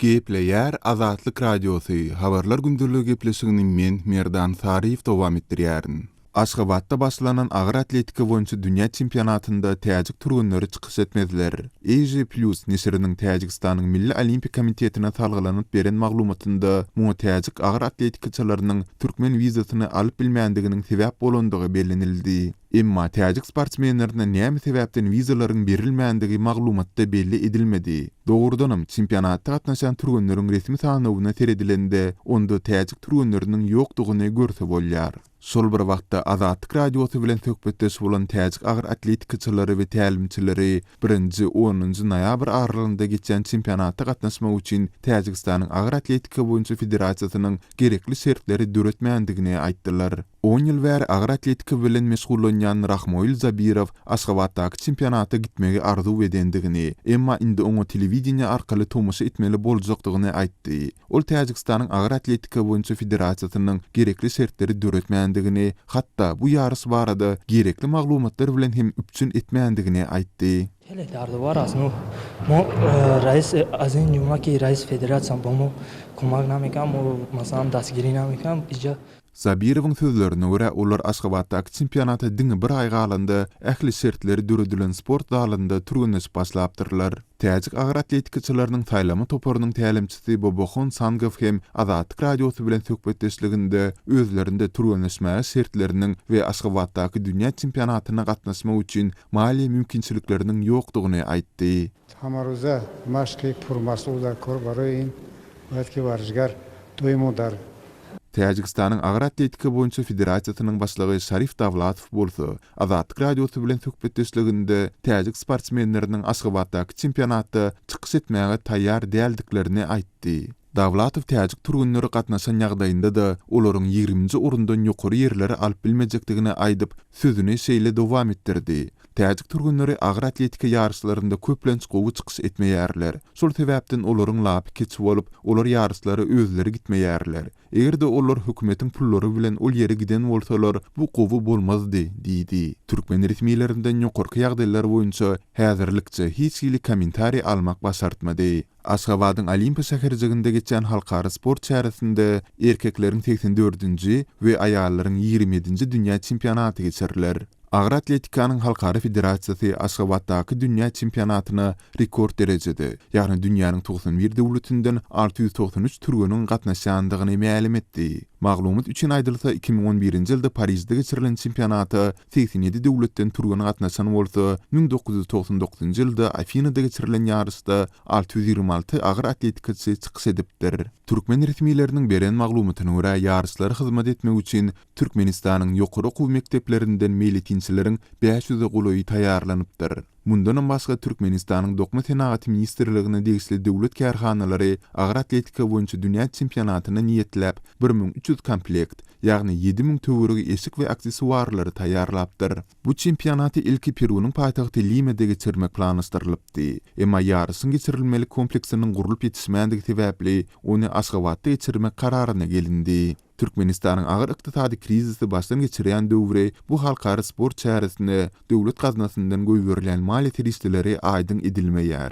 Gepleýär Azatlyk Radiosy, Habarlar gündeligi gepleşigini men, Merdan Saryýew dowam etdirýärin. Aşgabatda başlanan agyr atletika boýunça dünýä çempionatynda täjik türgenleri çykyş etmezler. Asia Plus neşiriniň Täjigistanyň Milli Olimpiýa komitetine salgylanyp beren maglumatynda muňa täjik agyr atletikaçylarynyň türkmen wizasyny alyp bilmändiginiň sebäp bolandygy bellenildi. Emma täjik sportsmenlerine näme sebäpden wizalaryň berilmändigi maglumatda belli edilmedi. Dogrudanam, çempionatda gatnaşan türgenleriň resmi sanawyna seredilende, onda täjik türgenleriniň ýokdugyny görse bolýar. Şol bir wagtda, Azatlyk Radiosy bilen söhbetdeş bolan täjik agyr atletikaçylary we tälimçileri birinji, onunjy noýabr aralygynda geçýän çempionata gatnaşmak üçin Täjigistanyň Agyr atletika boýunça federasiýasynyň gerekli şertleri döretmändigini aýtdylar. On ýyl bäri agyr atletika bilen meşgullanýan Rahmoil Zabirow Aşgabatdaky çempionata gitmegi arzuw edendigini, emma indi oňa telewideniýe arkaly tomaşa etmeli boljakdygyny aýtdy. Ol Täjigistanyň agyr atletika boýunça federasiýasynyň gerekli şertleri döretmändigini, hatda bu ýaryş barada gerekli maglumatlar bilen hem üpjün etmändigini aýtdy. Хеле дардовар аст. Мо раис аз ин ҷумла ки раиси федератсия бо мо кӯмак намекунад, мо масалан дастгирӣ намекунад. Иҷа Zabirowyň sözlerine görä, olar Aşgabatdaky çempionata diňe bir aý galanda ähli şertleri döredilen sport zalynda türgenleşip başlapdyrlar. Täjik agyr atletikaçylarynyň saýlama toparynyň tälimçisi Bobohon Sangow hem Azatlyk Radiosy bilen söhbetdeşliginde özlerinde türgenleşmäge şertleriniň we Aşgabatdaky dünýä çempionatyna gatnaşmak üçin maliýe mümkinçilikleriniň ýokdugyny aýtdy. Hamaroza maşky purmasul dar kor baroý in boýad ki warzişgar doimo dar Täjigistanyň agyr atletika boýunça federasiýasynyň başlygy Şarif Dawlatow bolsa, Azatlyk Radiosy bilen söhbetdeşliginde täjik sportsmenleriniň Aşgabatdaky çempionatda çykyş etmäge taýýar däldiklerini aýtdy. Dawlatow täjik türgenleri gatnaşan ýagdaýynda-da, olaryň ýigriminji orundan ýokary ýerleri alyp bilmejekdigini aýdyp, sözüni şeýle dowam etdirdi, Täjik türgenleri agyr atletika ýaryşlarynda köplenç gowy çykyş etmeýärler. Şol sebäpden olaryň lapy keç bolup, olar ýaryşlara özleri gitmeýärler. Eger-de olar hökümetiň pullary bilen ol ýere giden bolsalar, bu gowy bolmazdy diýdi. Türkmen resmilerinden ýokarky ýagdaýlar boýunça häzirlikçe hiç hili kommentariý almak başartmady. Aşgabadyň Olimpiýa şäherjiginde geçýän halkara sport çäresinde erkekleriň segsen dördünji we aýallaryň 27-nji dünýä çempionaty geçiriler. Agyr atletikanyň halkara federasiýasy Aşgabatdaky dünýä çempionatyna rekord derejede, ýagny dünýäniň 91 döwletinden 693 türgeniň gatnaşýandygyny mälim etdi. Maglumat üçin aýdylsa, 2011-nji ýylda Parižde geçirilen çempionata 87 döwletden türgen gatnaşan bolsa, 1999-njy ýylda Afinada geçirilen ýaryşda 626 agyr atletikaçy çykyş edipdir. Türkmen resmileriniň beren maglumatyna görä, ýaryşlara hyzmat etmek üçin Türkmenistanyň ýokary okuw mekdeplerinden meýletinçileriň 500-e golaýy taýýarlanypdyr. Mundanam başga Türkmenistanyň Dokma senagaty ministrligine degişli döwlet kärhanalary agyr atletika boýunça dünýä çempionatyna niýetläp 1300 komplekt, ýagny 7000 töweregi eşik we aksessuarlary taýýarlapdyr. Bu çempionaty ilki Perunyň paýtagty Limede geçirmek planlaşdyrylypdy. Emma ýaryşyň geçirilmeli kompleksiniň gurlup ýetişmändigi sebäpli ony Aşgabatda geçirmek kararyna gelindi. Türkmenistanyň agyr ykdysady krizisi başdan geçirýän döwri bu halkara sport çäresine döwlet gaznasyndan goýberilýän maliýe serişdeleri aýdyň edilmeýär.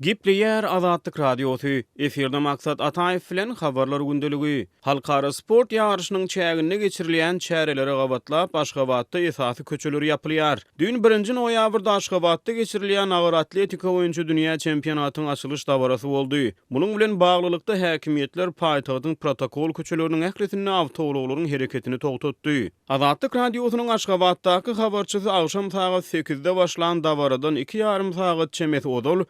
Gepleýär Azatlyk Radiosy, Efirde Maksat Ataýew bilen Habarlar gündeligi. Halkara sport ýaryşynyň çäginde geçirilýän çärelere gabatlap, Aşgabatda esasy köçeler ýapylýar. Düýn birinji noýabrda Aşgabatda geçirilýän agyr atletika boýunça dünýä çempionatyň açylyş dabarasy boldy. Munuň bilen baglylykda, häkimiýetler paýtagtyň protokol köçeleriniň ählisinde awtoulaglaryň hereketini togtatdy. Azatlyk Radiosynyň Aşgabatdaky habarçysy agşam sagat sekizde başlan dabaradan iki ýarym sagat çemesi ozal,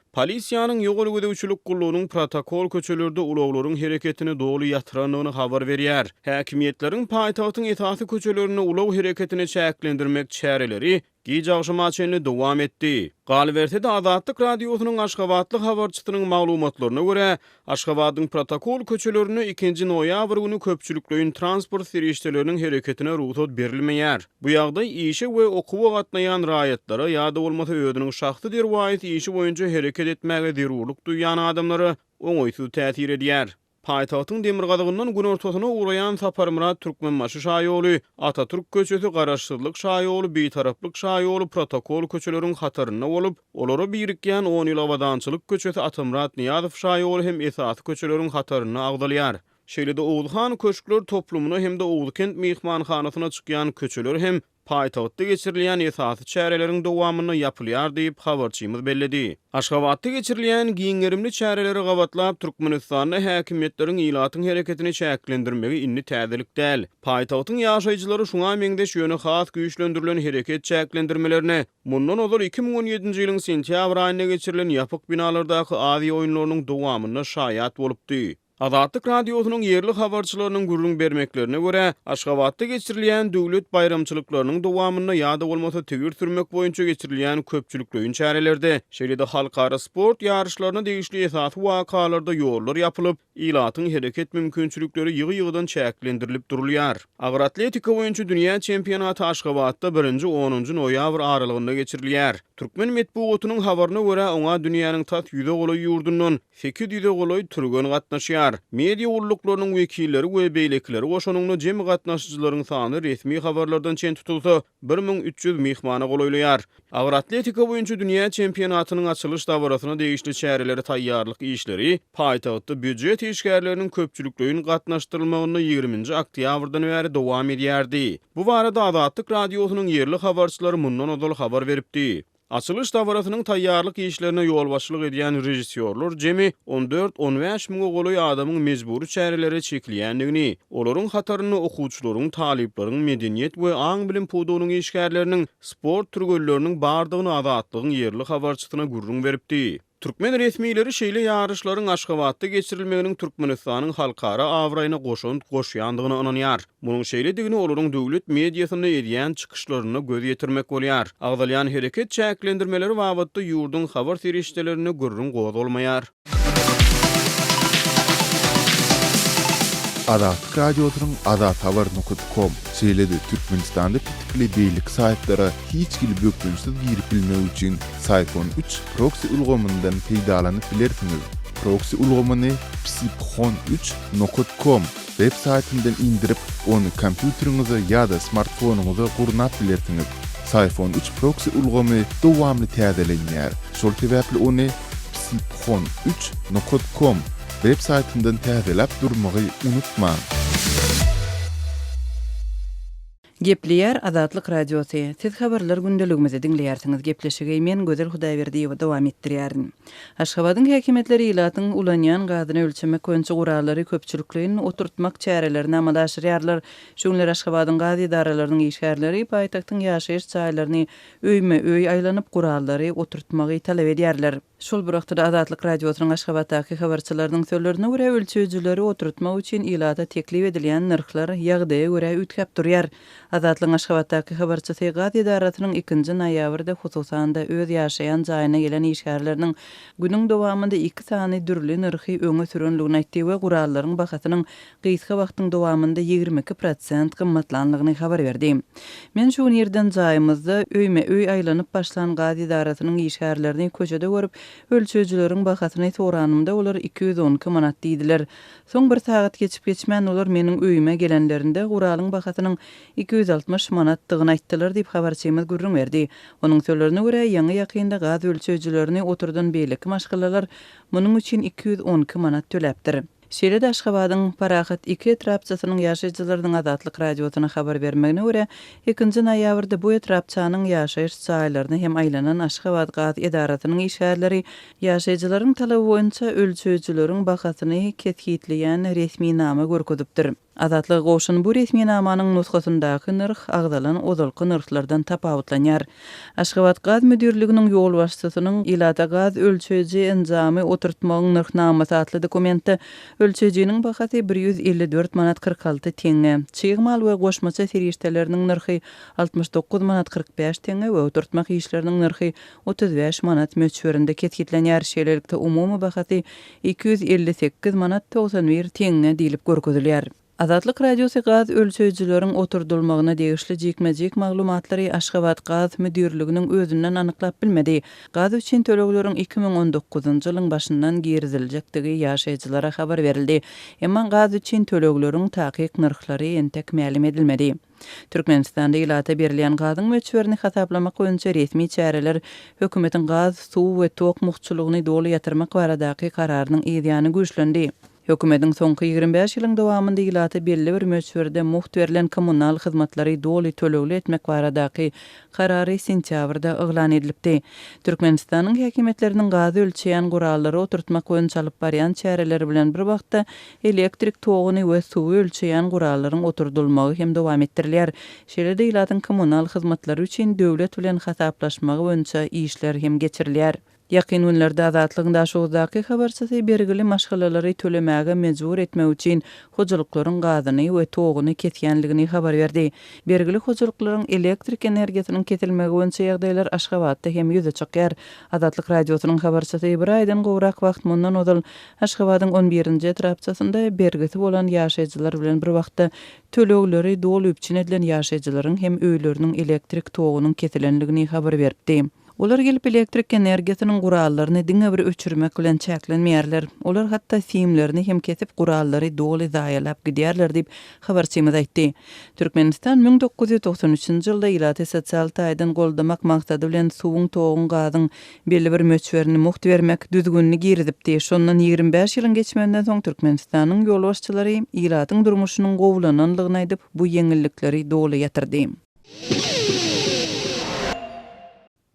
polisiýanyň ýol gözegçilik gullugynyň protokol köçelerde ulaglaryň hereketini doly ýatyrandygyny habar berýär. Häkimiýetleriň paýtagtyň esasy köçelerinde ulag hereketini çäklendirmek çäreleri Giç agşama çenli dowam etdi. Galyberse-de, Azatlyk Radiosynyň aşgabatly habarçysynyň maglumatlaryna görä, Aşgabadyň protokol köçelerinde ikinji noýabr güni köpçülikleýin transport serişdeleriniň hereketine rugsat berilmeýär. Bu ýagdaý işe we okuwa gatnaýan raýatlara ýa-da bolmasa özüniň şahsy derwaýys işi boýunça hereket etmäge zerurlyk duýýan adamlara oňaýsyz täsir edýär. Paýtagtyň demirgazygyndan günortasyna ugraýan Saparmyrat Türkmenbaşy şaýoly, Atatürk köçesi, Garaşsyzlyk şaýoly, Bitaraplyk şaýoly protokol köçeleriň hatarynda bolup, olara birikýän On ýyl abadançylyk köçesi, Atamyrat Nyýazow şaýoly hem esasy köçeleriň hatarynda agzalýar. Şeýle-de Oguzhan köşkler toplumyna hem-de Oguzkent myhmanhanasyna çykýan köçeler hem paýtagtda geçirilýän esasy çäreleriň dowamynda ýapylýar diýip, habarçymyz belledi. Aşgabatda geçirilýän giň gerimli çärelere gabatlap, Türkmenistanda häkimiýetleriň ilatyň hereketini çäklendirmegi indi täzelik däl. Paýtagtyň ýaşaýjylary şuňa meňzeş, ýöne has güýçlendirilen hereket çäklendirmelerine mundan ozal 2017-nji ýylyň sentýabr aýynda geçirilen ýapyk binalardaky Aziýa oýunlarynyň dowamynda şaýat bolupdy. Azatlyk Radiosynyň ýerli habarçylarynyň gürrüň bermeklerine görä, Aşgabatda geçirilýän döwlet baýramçylyklarynyň dowamynda ýa-da bolmasa tigir sürmek boýunça geçirilýän köpçülikleýin çärelerde, şeýle-de halkara sport ýaryşlaryna degişli esasy wakalarda ýollar ýapylyp, ilatyň hereket mümkinçilikleri ýygy-ýygydan çäklendirilip durulýar. Agyr atletika boýunça dünýä çempionaty Aşgabatda birinji, onunjy noýabr aralygynda geçirilýär. Türkmen metbugatynyň habaryna görä, oňa dünýäniň tas ýüze golaý ýurdundan 800-e golaý türgen gatnaşýar. Media gulluklarynyň wekilleri we beýlekileri goşanyňda jemi gatnaşyjylaryň sany resmi habarlardan çen tutulsa, 1300 myhmana golaýlaýar. Agyr atletika boýunça dünýä çempionatynyň açylyş dabarasyna degişli çärelere taýýarlyk işleri paýtagtda býujet işgärleriniň köpçülikleýin gatnaşdyrylmagynda ýigriminji oktýabrdan bäri dowam edýärdi. Bu barada Azatlyk Radiosynyň ýerli habarçylary mundan ozal habar beripdi. Açylyş dabarasynyň taýýarlyk işlerine ýolbaşçylyk edýän režissýorlar jemi on dört-on bäş müňe golaý adamyň mejbury çärelere çekilýändigini, olaryň hatarynda okuwçylaryň, talyplaryň, medeniýet we aň-bilim pudagynyň işgärleriniň, sport türgenleriniň bardygyny Azatlygyň ýerli habarçysyna gürrüň beripdi. Türkmen resmileri şeýle ýaryşlaryň Aşgabatda geçirilmeginiň Türkmenistanyň halkara abraýyna goşant goşýandygyna ynanýar. Munuň şeýledigini olaryň döwlet mediasynda edýän çykyşlarynda göz ýetirmek bolýar. Agzalýan hereket çäklendirmeleri babatda ýurduň habar serişdelerinde gürrüň gozgalmaýar. Azatlyk Radiosynyň Azathabar nokat kom, şeýle-de Türkmenistanda petikli beýleki saýtlara hiç hili bökdençsiz girip bilmek üçin Syphon üç proksi ulgamyndan peýdalanyp bilersiňiz. Proksi ulgamyny psiphon üç nokat kom web saýtyndan indirip, ony kompýuteriňize ýa-da smartfonyňyza gurnap bilersiňiz. Syphon üç proksi ulgamy dowamly täzelenýär, şol sebäpli ony psiphon üç nokat kom web saýtyndan täzeläp durmagy unutmaň. Gepleýär Azatlyk Radiosy, Siz Habarlar gündeligimizi diňleýärsiňiz. Gepleşigi men, Gözel Hudaýberdiýewa dowam etdirýärin. Aşgabadyň häkimiýetleri ilatyň ulanýan gazyny ölçemek boýunça gurallary köpçülikleýin oturtmak çärelerini amala aşyrýarlar. Şu günler Aşgabadyň gaz edaralarynyň işgärleri paýtagtyň ýaşaýyş jaýlaryny öýme-öý aýlanyp, gurallary oturtmagy talap edýärler. Şol bir wagtda-da Azatlyk Radiosynyň Aşgabatdaky habarçylarynyň sözlerine görä, ölçeýjileri oturtmak üçin ilata teklip edilýän nyrhlar ýagdaýa görä üýtgäp durýar. Azatlygyň Aşgabatdaky habarçysy gaz edarasynyň ikinji noýabrda hususan-da öz ýaşaýan jaýyna gelen işgärleriniň günüň dowamynda iki sany dürli nyrhy öňe sürenligini aýtdy we gurallaryň bahasynyň gysga wagtyň dowamynda 22 prosent gymmatlanlygyny habar berdi. Men şu gün irden jaýymyzda öýme-öý aýlanyp başlan gaz edarasynyň işgärlerini köçede görüp, ölçeýjileriň bahasyny soranymda olar 212 manat diýdiler. Soň bir sagat geçip-geçmän olar meniň öýüme gelenlerinde guralyň bahasynyň 260 manatdygyny aýtdylar diýip, habarçymyz gürrüň berdi. Onuň sözlerine görä, ýaňy-ýakynda gaz ölçeýjilerini oturdan beýleki maşgalalar munuň üçin 212 manat töläpdir. Şeýle-de Aşgabadyň Parahat iki etrapçasynyň ýaşaýjylarynyň Azatlyk Radiosyna habar bermegine görä, ikinji noýabrda bu etrapçanyň ýaşaýyş jaýlaryna hem aýlanan Aşgabatgaz edarasynyň işgärleri ýaşaýjylaryň talaby boýunça ölçeýjileriň bahasyny kesgitleýän resminama görkezipdir. Azatlyga gowşan bu resminamanyň nusgasyndaky nyrh agzalan ozalky nyrhlardan tapawutlanýar. Aşgabatgaz müdirliginiň ýolbaşçysynyň Ilata gaz ölçeýji enjamy oturtmagyň nyrhnamasy atly dokumentde ölçeýjiniň bahasy 154 manat 46 teňňe, çig mal we goşmaça serişdeleriniň nyrhy 69 manat 45 teňňe we oturtmak işleriniň nyrhy 35 manat möçberinde kesgitlenýär. Şeýlelikde, umumy bahasy 258 manat 91 teňňe diýlip görkezilýär. Azatlyk Radiosy gaz ölçeýjileriň oturdylmagyna degişli jikme-jik maglumatlary Aşgabatgaz müdirliginiň özünden anyklap bilmedi. Gaz üçin tölegleriň 2019-njy ýylyň başyndan giriziljekdigi ýaşaýjylara habar berildi. Emma gaz üçin tölegleriň takyk nyrhlary entek mälim edilmedi. Türkmenistanda ilata berilýän gazyň möçberini hasaplamak boýunça resmi çäreler hökümetiň gaz, suw we tok mugtçulygyny doly ýatyrmak baradaky kararynyň yzýany güýçlendi. Hökümetiň soňky 25 ýylyň dowamynda ilata belli bir möçberde mugt berlen kommunal hyzmatlary doly tölegli etmek baradaky karary sentýabrda yglan edilipdi. Türkmenistanyň häkimiýetleriniň gazy ölçeýän gurallary oturtmak boýunça alyp barýan çäreleri bilen bir wagtda elektrik toguny we suwy ölçeýän gurallaryň oturdylmagy hem dowam etdirilýär. Şeýle-de ilatyň kommunal hyzmatlary üçin döwlet bilen hasaplaşmagy boýunça işler hem geçirilýär. Ýakyn günlerde Azatlygyň Daşoguzdaky habarçysy bergili maşgalalary tölemäge mejbur etmek üçin hojalyklaryň gazyny we toguny kesýänligini habar berdi. Bergili hojalyklaryň elektrik energiýasynyň kesilmegi boýunça ýagdaýlar Aşgabatda hem ýüze çykýar. Azatlyk Radiosynyň habarçysy bir aýdan gowrak wagt mundan ozal Aşgabadyň on birinji etrapçasynda bergisi bolan ýaşaýjylar bilen bir wagtda tölegleri doly üpjün edilen ýaşaýjylaryň hem öýleriniň elektrik togunyň kesilenligini habar beripdi. Olar gelip elektrik energiýasynyň gurallaryny diňe bir öçürmek bilen çäklenmeýärler. Olar hatda simlerini hem kesip gurallary doly zaýalap gidýärler diýip, habarçymyz aýtdy. Türkmenistan 1993-nji ýylda ilaty sosial taýdan goldamak maksady bilen suwuň, toguň, gazyň belli bir möçberini mugt bermek düzgünini girizipdi. Şondan 25 ýylyň geçmeginden soň Türkmenistanyň ýolbaşçylary ilatyň durmuşynyň gowulananlygyny aýdyp, bu ýeňillikleri doly ýatyrdy.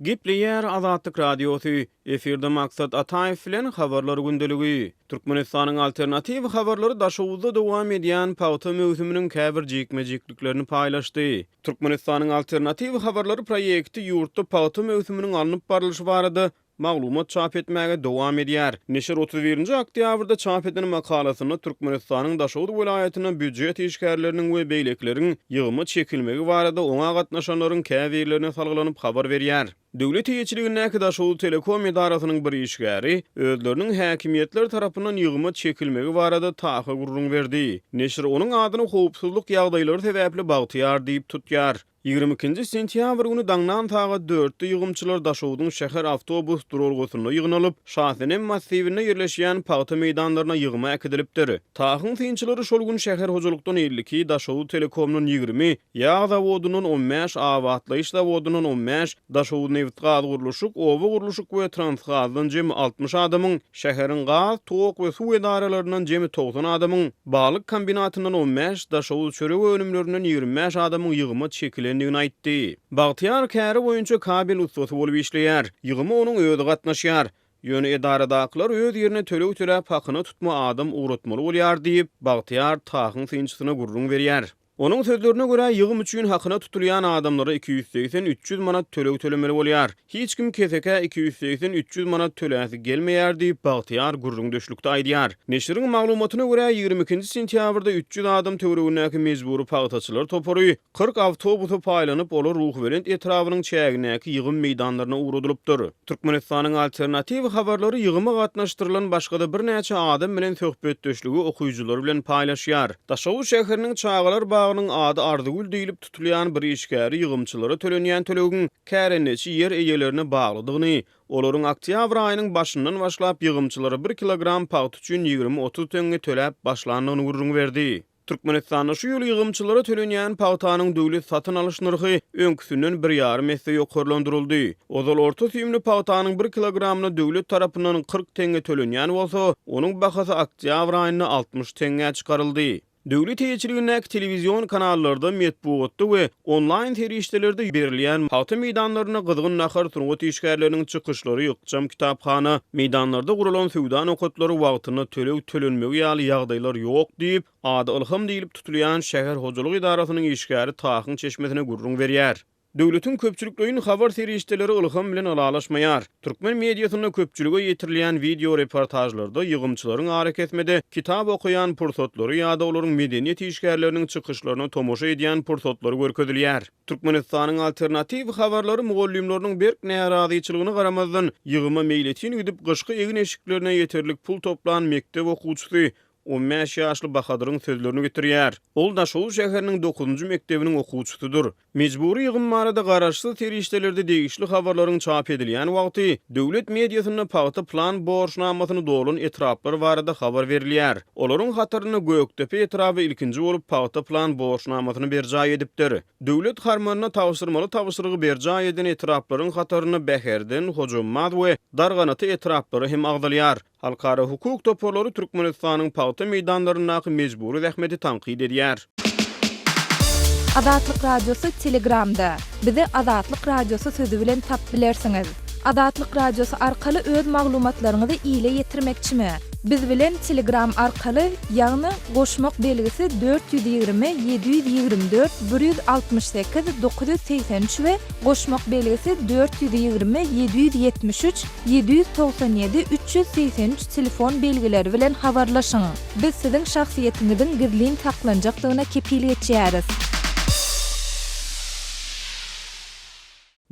Gepleýär Azatlyk Radiosy, Efirde Maksat Ataýew bilen Habarlar gündeligi. Türkmenistanyň Alternatiw habarlary Daşoguzda dowam edýän pagta möwsüminiň käbir jikme-jikliklerini paýlaşdy. Türkmenistanyň Alternatiw habarlary proýekti ýurtda pagta möwsüminiň alnyp barlyşy barada maglumat çap etmäge dowam edýär. Neşir 31-nji oktýabrda çap eden makalasynda Türkmenistanyň Daşoguz welaýatynda býujet işgärleriniň we beýlekileriň ýygyma çekilmegi barada oňa gatnaşanlaryň käbirlerine salgylanyp habar berýär. Döwlet eýeçiligindäki Daşoguztelekom edarasynyň bir işgäri özleriniň häkimiýetler tarapyndan ýygyma çekilmegi barada Taha gürrüň berdi. Neşir onuň adyny howpsuzlyk ýagdaýlary sebäpli Bagtyýar diýip tutýar. 22-nji sentýabr güni daňdan sagat dörtde ýygymçylar Daşogzuň şäher awtobus duralgasynda ýygnalyp, Şasenem massiwinde ýerleşýän pagta meýdanlaryna ýygyma äkidilipdir. TAH-yň synçylary şol gün şäher hojalykdan 52, Daşoguztelekomdan 20, ýag zawodyndan on bäş, abatlaýyş zawodyndan on bäş, Daşoguznebitgazgurluşyk, oba gurluşyk we Transgazdan jemi 60 adamyň, Şäheriň gaz, tok we suw edaralaryndan jemi 90 adamyň, balyk kombinatyndan on bäş, Daşoguz çörek önümlerinden 25 adamyň ýygyma çekilendigini aýtdy. Bagtyýar käri boýunça kabel ussasy bolup işleýär. Ýygyma onuň özi gatnaşýar. Ýöne edaradakylar öz ýerine töleg töläp hakyna tutma adam ugratmaly bolýar diýip, Bagtyýar TAH-yň synçysyna gürrüň berýär. Onuň sözlerine görä, ýygym üçin hakyna tutulýan adamlara 280, 300 manat töleg tölemeli bolýar. Hiç kim kesekä 280, 300 manat töläsi gelmeýär diýip, Bagtyýar gürrüňdeşlikde aýdýar. Neşiriň maglumatyna görä, 22-nji sentýabrda 300 adam töweregindäki mejbury pagtaçylar topary 40 awtobusa paýlanyp, olar Ruhubelent etrabynyň çägindäki ýygym meýdanlaryna ugradylypdyr. Türkmenistanyň Alternatiw habarlary ýygyma gatnaşdyrylan başga-da birnäçe adam bilen söhbetdeşligi okyjylary bilen paýlaşýar. Daşoguz şäheriniň çagalar bagynyň ady Arzygül diýlip tutulýan bir işgäri ýygymçylara tölenýän tölegiň kärendeçi ýer eýelerine baglydygyny, olaryň oktýabr aýynyň başyndan başlap ýygymçylara bir kilogram pagta üçin 20-30 teňňe töläp başlandygyny gürrüň berdi. Türkmenistanda şu ýyl ýygymçylara tölenýän pagtanyň döwlet satyn alyş nyrhy öňküsinden bir ýarym esse ýokarlandyryldy. Ozal orta süýümli pagtanyň bir kilogramyna döwlet tarapyndan 40 teňňe tölenýän bolsa, onuň bahasy oktýabr aýynda 60 teňňä çykaryldy. Döwlet eýeçiligindäki telewizion kanallarda, metbugatda we onlaýn serişdelerde berilýän pagta meýdanlarynda gyzgyn nahar sungat işgärleriniň çykyşlary, ykjam kitaphana, meýdanlarda guralan söwda nokatlary wagtynda töleg tölenmegi ýaly ýagdaýlar ýok diýip, ady Ylham diýlip tutulýan şäher hojalyk edarasynyň işgäri TAH-yň çeşmesine gürrüň berýär. Döwletiň köpçülikleýin habar serişdeleri Ylham bilen ylalaşmaýar. Türkmen mediasynda köpçülige ýetirilýän wideo reportažlarda ýygymçylaryň arakesmede kitap okaýan pursatlary ýa-da olaryň medeniýet işgärleriniň çykyşlaryna tomaşa edýän pursatlary görkezilýär. Türkmenistanyň alternatiw habarlary mugallymlarynyň berk närazyçylygyna garamazdan, ýygyma meýletin gidip, gyşky egin-eşiklerine ýeterlik pul toplan mekdep okuwçysy. 15 ýaşly Bahadyryň sözlerini getirýär. Ol Daşoguz şäheriniň dokuzynjy mekdebiniň okuwçysydyr. Mejbury ýygym barada garaşsyz serişdelerde degişli habarlaryň çap edilýän wagty, döwlet mediasynda pagta plan borçnamasyny dolan etraplar barada habar berilýär. Olaryň hatarynda Gökdepe etraby ilkinji bolup pagta plan borçnamasyny berjaý edipdir. Döwlet harmanyna tabşyrmaly tabşyrygy berjaý eden etraplaryň hatarynda Bäherden, Hojambaz we Darganata etraplary hem agzalýar. Halkara hukuk toparlary Türkmenistanyň pagta meýdanlaryndaky mejbury zähmeti tankyt edýär. Azatlyk Radiosy Telegramda. Bizi Azatlyk Radiosy sözi bilen tap bilersiňiz. Azatlyk Radiosy arkaly öz maglumatlaryňyzy ile ýetirmekçimi? Biz bilen Telegram arkaly, ýagny goşmak belgisi 420 724 168 983 we goşmak belgisi 420 773 797 383 telefon belgileri bilen habarlaşyň. Biz siziň şahsyýetiňiziň gizlin saklanjakdygyna kepil geçýäris.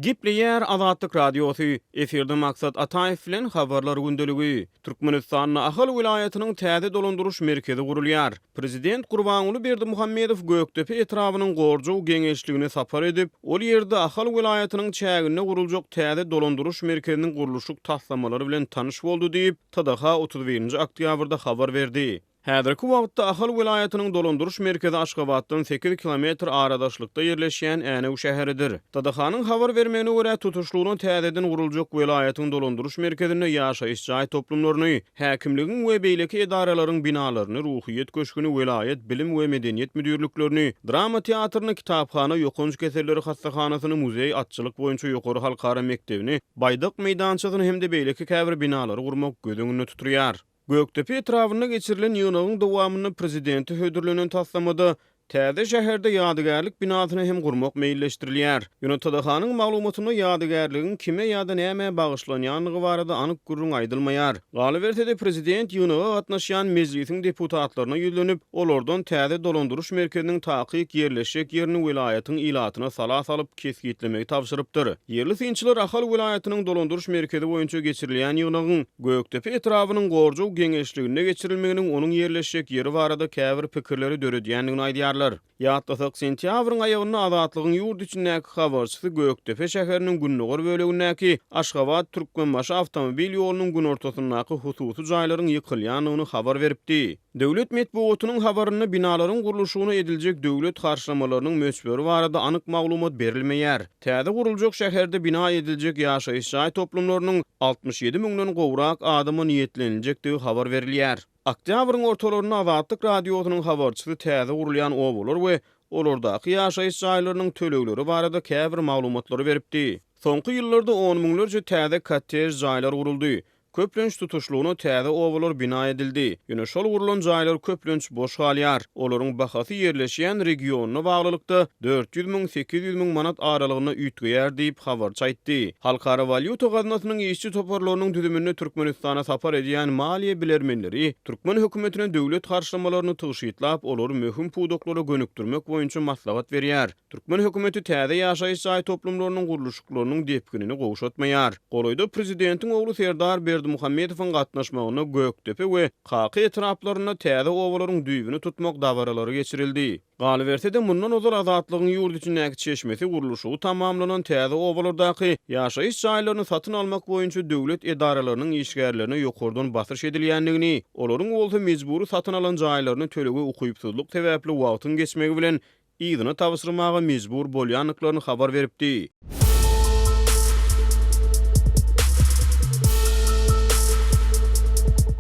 Gepleýär Azatlyk Radiosy, Efirde Maksat Ataýew bilen Habarlar gündeligi. Türkmenistanda Ahal welaýatynyň täze dolandyryş merkezi gurulýar. Prezident Gurbanguly Berdimuhamedow Gökdepe etrabynyň Gorjow geňeşligine sapar edip, ol ýerde Ahal welaýatynyň çäginde guruljak täze dolandyryş merkeziniň gurluşyk taslamalary bilen tanyş boldy diýip, TDH 31-nji oktýabrda habar berdi. Häzirki wagtda Ahal welaýatynyň dolandyryş merkezi Aşgabatdan sekiz kilometr aradaşlykda ýerleşýän Änew şäheridir. TDH-nyň habar bermegine görä, tutuşlygyna täzeden guruljak welaýatyň dolandyryş merkezinde ýaşaýyş jaý toplumlaryny, häkimligiň we beýleki edaralaryň binalaryny, Ruhyýet köşgüni, welaýat bilim we medeniýet müdirliklerini, drama teatryny, kitaphana, ýokanç keselleri hassahanasyny, muzeý, atçylyk boýunça ýokary halkara mekdebini, baýdak meýdançasyny hem-de beýleki käbir binalary gurmak göz öňünde tutulýar. Gökdepe etrabynda geçirilen ýygnagyň dowamynda prezidente hödürlenen taslamada täze şäherde ýadygärlik binasyny hem gurmak meýilleşdirilýär. Ýöne TDH-nyň maglumatynda ýadygärligiň kime ýa-da nämä bagyşlanýandygy barada anyk gürrüň aýdylmaýar. Galyberse-de, prezident ýygnaga gatnaşýan Mejlisiň deputatlaryna ýüzlenip, olardan täze dolandyryş merkeziniň takyk ýerleşjek ýerini welaýatyň ilatyna sala salyp kesgitlemegi tabşyrypdyr. Ýerli synçylar Ahal welaýatynyň dolandyryş merkezi boýunça geçirilýän ýygnagyň Gökdepe etrabynyň Gorjow geňeşliginde geçirilmeginiň onuň ýerleşjek ýeri barada käbir pikirleri döredýändigini aýdýarlar. Ýatlasak, sentýabryň aýagynda Azatlygyň ýurt içindäki habarçysy Gökdepe şäheriniň gündogar bölegindäki Aşgabat-Türkmenbaşy awtomobil ýolunyň günortasyndaky hususy jaýlaryň ýykylýandygyny habar beripdi. Döwlet metbugatynyň habarynda binalaryň gurluşygyna ediljek döwlet harçlamalarynyň möçberi barada anyk maglumat berilmeýär. Täze guruljak şäherde bina ediljek ýaşaýyş jaý toplumlarynyň 67 müňden gowrak adama niýetleniljekdigi habar berilýär. Oktýabryň ortalarynda Azatlyk Radiosynyň habarçysy täze gurulýan obalar we olardaky ýaşaýyş jaýlarynyň tölegleri barada käbir maglumatlary beripdi. Soňky ýyllarda on müňlerçe täze kottej jaýlar guruldy. Köplenç tutuşlygyna täze obalar bina edildi. Ýöne şol gurlan jaýlar köplenç boş galýar. Olaryň bahasy ýerleşýän regionyna baglylykda 400 müň, 800 müň manat aralygynda üýtgeýär diýip, habarçy aýtdy. Halkara walýuta gaznasynyň işçi toparlarynyň düzüminde Türkmenistana sapar edýän maliýe bilermenleri türkmen hökümetine döwlet harçlamalaryny tygşytlap, olary möhüm pudaklara gönükdirmek boýunça maslahat berýär. Türkmen hökümeti täze ýaşaýyş jaý toplumlarynyň gurluşyklarynyň depginini gowşatmaýar. Golaýda prezidentiň ogly Serdar Berdimuhamedowyň gatnaşmagynda Gökdepe we Kaka etraplarynda täze obalaryň düýbüni tutmak dabaralary geçirildi. Galyberse-de, mundan ozal Azatlygyň ýurt içindäki çeşmesi gurluşygy tamamlanan täze obalardaky ýaşaýyş jaýlaryny satyn almak boýunça döwlet edaralarynyň işgärlerine ýokardan basyş edilýändigini, olaryň bolsa mejbury satyn alan jaýlaryny tölege ukypsyzlyk sebäpli wagtyň geçmegi bilen yzyna tabşyrmaga mejbur bolýandyklaryny habar beripdi.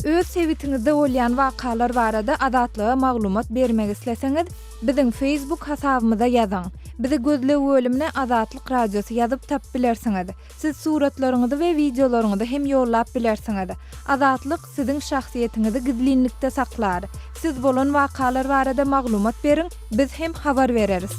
Öz sebitiňizde bolýan wakalar barada Azatlyga maglumat bermek isleseňiz, biziň Facebook hasabymyza ýazyň. Bizi gözleg bölümine Azatlyk Radiosy ýazyp tapyp bilersiňiz. Siz suratlaryňyzy we wideolaryňyzy hem ýollap bilersiňiz. Azatlyk siziň şahsyýetiňizi gizlinlikde saklar. Siz bolan wakalar barada maglumat beriň, biz hem habar bereris.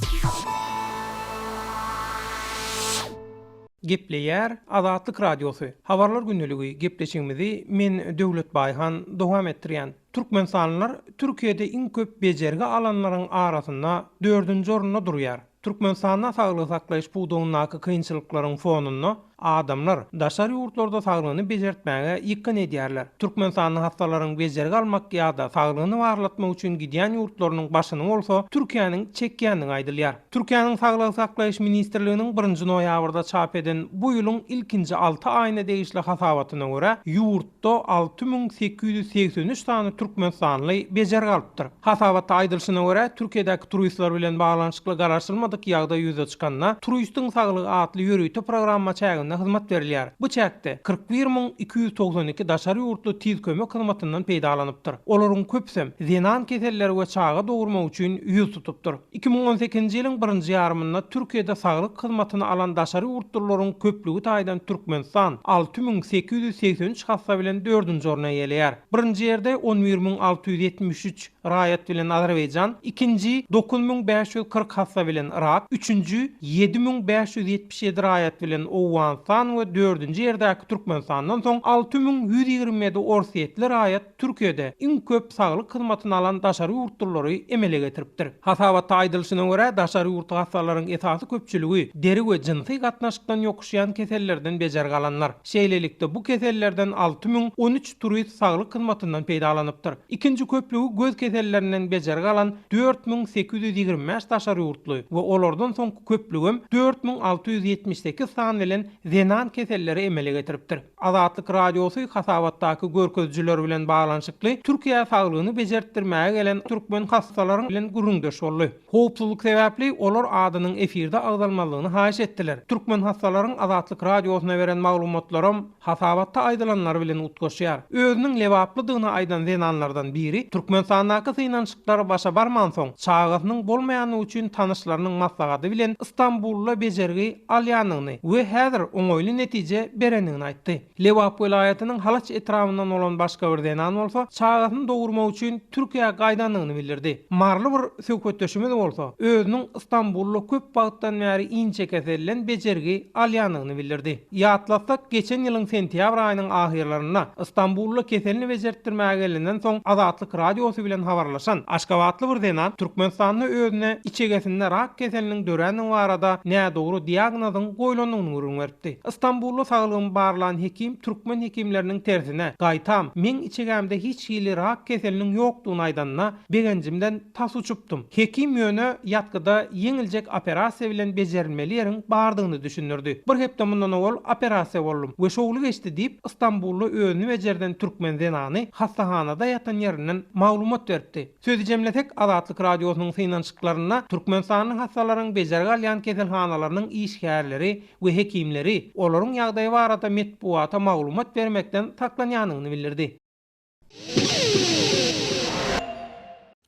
Gepleýär Azatlyk Radiosy, Habarlar gündeligi gepleşigimizi men Döwlet Baýhan dowam etdirýän. Türkmenistanlylar Türkiýede iň köp bejergi alanlaryň arasynda dördünji orunda durýar. Türkmenistanda saglygy saklaýyş pudagyndaky kynçylyklaryň fonunda. Adamlar daşary ýurtlarda saglygyny bejertmäge ýykgyn edýärler. Türkmenistanly hassalaryň bejergi almak ýa-da saglygyny barlatmak üçin gidýän ýurtlarynyň başyny bolsa Türkiýäniň çekýändigi aýdylýar. Türkiýäniň Saglygy saklaýyş ministrliginiň birinji noýabrda çap eden bu ýylyň ilkinji alty aýyna degişli hasabatyna görä, ýurtda 6883 sany türkmenistanly bejergi alypdyr. Hasabatda aýdylyşyna görä, Türkiýedäki turistler bilen baglanyşykly garaşylmadyk ýagdaý ýüze çykanda, Turistiň saglygy atly ýörite programma çäginde hyzmat berilýär. Bu çäkde 41 292 daşary ýurtly tiz kömek hyzmatyndan peýdalanypdyr. Olaryň köpüsem zenan keselleri we çaga dogurmak üçin ýüz tutupdyr. 2018-nji ýylyň birinji ýarymynda Türkiýede saglyk hyzmatyny alan daşary ýurtlularyň köplügi taýdan Türkmenistan 6883 hassa bilen dördünji orny eýeleýär. Birinji ýerde 11 673 raýat bilen Azerbaýjan, ikinji 9540 hassa bilen Yrak, üçünji 7577 raýat bilen Owganystan we dördünji ýerdäki Türkmenistandan soň 6127 orsýetli raýat Türkiýede iň köp saglyk hyzmatyny alan daşary ýurtlulary emele getiripdir. Hasabatda aýdylyşyna görä, daşary ýurtly hassalaryň esasy köpçüligi deri we jynsy gatnaşykdan ýokuşýan kesellerden bejergi alanlar. Şeýlelikde, bu kesellerden 6013 turist saglyk hyzmatyndan peýdalanypdyr. Ikinji köplügi göz kesellerinden bejergi alan 4825 daşary ýurtly we olardan soňky köplügem 4678 sany bilen zenan keselleri emele getiripdir. Azatlyk Radiosy hasabatdaky görkezijiler bilen baglanyşykly Türkiýä saglygyny bejertdirmäge gelen türkmen hassalaryň bilen gürrüňdeş boldy. Howpsuzlyk sebäpli olar adynyň efirde agzalmazlygyny haýyş etdiler. Türkmen hassalaryň Azatlyk Radiosyna beren maglumatlaram hasabatda aýdylanlar bilen utgaşýar. Özüniň lebaplydygyny aýdan zenanlardan biri Türkmenistandaky synanyşyklar başa barmansoň, çagasynyň bolmaýandygy üçin tanyşlarynyň maslahaty bilen Stambulda bejergi alýandygyny we häzir oňaýly netije berendigini aýtdy. Lebap welaýatynyň Halaç etrabyndan bolan başga bir zenan bolsa, çagasyny dogurmak üçin Türkiýä gaýdandygyny bildirdi. Maryly bir söhbetdeşimiz bolsa, özüniň Stambulda köp wagtdan bäri inçekeselden bejergi alýandygyny bildirdi. Ýatlatsak, geçen ýylyň sentýabr aýynyň ahyrlarynda Stambulda keselini bejertdirmäge gelenden soň Azatlyk Radiosy bilen habarlaşan aşgabatly bir zenan Türkmenistanda özüne içegesinde rak keseliniň dörändigi barada nädogry diagnozyň goýlandygyny gürrüň beripdi. Stambulda saglygymy barlan hekim türkmen hekimleriniň tersine, gaýtam, meň içegämde hiç hili rak keseliniň ýokdugyny aýdanyna begenjimden Tas uçupdym. Hekim ýöne ýatgyda ýeňiljek operasiýa bilen bejerilmeli ýeriň bardygyny düşündirdi. Bir hepde mundan owal operasiýa boldum we şowly geçdi diýip, Stambulda özüni bejerden türkmen zenany hassahanada ýatan ýerinden maglumat beripdi. Sözi jemlesek, Azatlyk Radiosynyň synanyşyklarynda türkmenistanly hassalaryň bejergi alýan keselhanalarynyň işgärleri we hekimleri olaryň ýagdaýy barada metbugata maglumat bermekden saklanýandygyny bildirdi.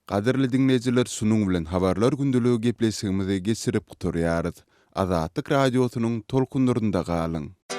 Gadyrly diňleýjiler şunuň bilen Habarlar gündeligi gepleşigimizi geçirip gutarýarys. Azatlyk Radiosynyň tolkunlarynda galyň!